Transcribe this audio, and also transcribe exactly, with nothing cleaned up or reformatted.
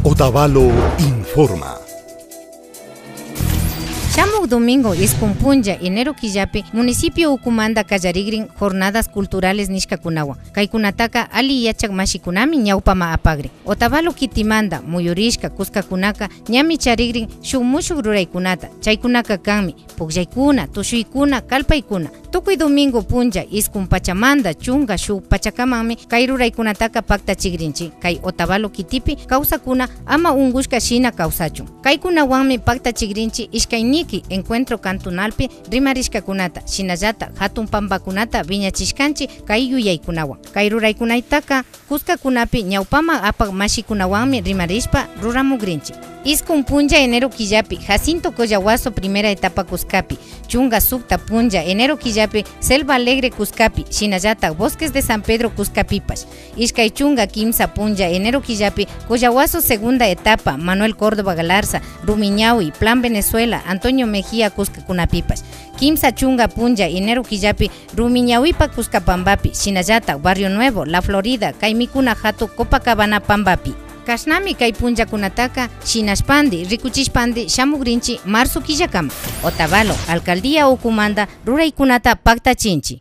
Otavalo informa. Shamuk domingo iskun punlla enero killapi municipio ukumanta kallarigrin jornadas culturales nishkakunawan. Kaykunataka ali yachak mashikunami ñawpaman apagrin. Otavalo kitimanta muyurishka kuskakunaka ñami charigrin shuk mushuk ruraykunata. Chaykunaka kanmi pukllaykuna, tushuykuna, kalpaykuna. Tukuy domingo punlla iskun pachamanta chunka shuk pachakamanmi kay ruraykunataka paktachigrinchi. Kay Otavalo kitipi kawsakuna ama unkushka shina kawsachun. Kaykunawanmi paktachigrinchi ishkay niki encuentro cantonalpi rimarishkakunata, shinallata hatun pampakunata wiñachishkanchi kay yuyaykunawan. Kay ruraykunataka kuskakunapi ñawpaman apak mashikunawanmi rimarishpa ruramugrinchi. Iskun punlla enero killapi Jacinto Collahuaso primera etapa kuskapi, chunka sukta punlla enero killapi Selva Alegre kuskapi, shinallata Bosques de San Pedro kuskapipash. Ishkay chunka kimsa punlla enero killapi Collahuaso segunda etapa Manuel Córdoba Galarza, Rumiñahui, Plan Venezuela, Antonio Mejía kuskakunapipash. Kimsa chunka punlla enero killapi Rumiñahuipa kuska pampapi, shinallata Barrio Nuevo, La Florida, kay mikuna hatun Copacabana pampapi. Kashnami kay punllakunataka shinashpandi, rikuchishpandi shamugrinchi marzo killakama. Otavalo alcaldía ukumanta ruraykunata paktachinchi.